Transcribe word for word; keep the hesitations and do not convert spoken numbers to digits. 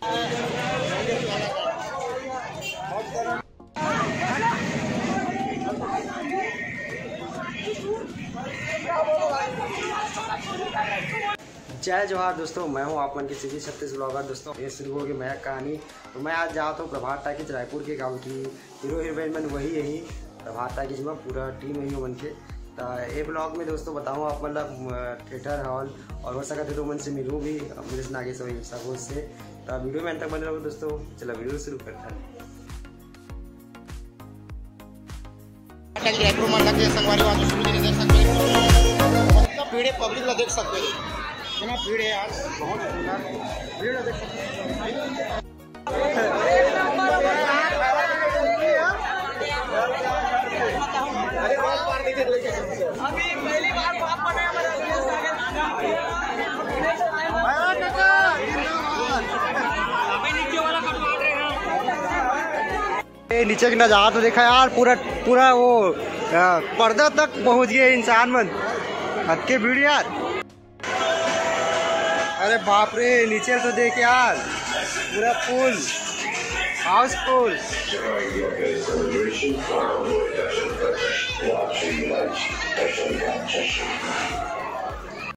जय जोहार दोस्तों, मैं हूं आप मन के सीधी छत्तीस ब्लॉगर। दोस्तों, ये शुरू होगे मया के कहानी। तो मैं आज जात हूं प्रभात टाकीज रायपुर के, काबर कि हीरो हीरोइन मन वही यही प्रभात टाकीज में, पूरा टीम यही मन के। तो ये ब्लॉग में दोस्तों बताऊं आप मन ला, अ, थिएटर हॉल और हो सकत है तो मन से मिलूं भी, अमरीश नागेश और सगोज से। तो वीडियो में अंत तक बने रहो दोस्तों। चलो वीडियो शुरू करते हैं। अटल जयपुर मंडल के संगवारी आज शुरू दिन देख सकते हैं, इतना भीड़ है, पब्लिक ला देख सकते हैं, इतना भीड़ है आज, बहुत सुंदर भीड़ ला देख सकते हैं। ए, नीचे के नजारा तो देखा यार, पूरा, पूरा वो, आ, पर्दा तक पहुंच गए इंसान मन। अतके भीड़ यार। अरे बाप रे, नीचे तो देख यार, पूरा फुल, हाउसफुल।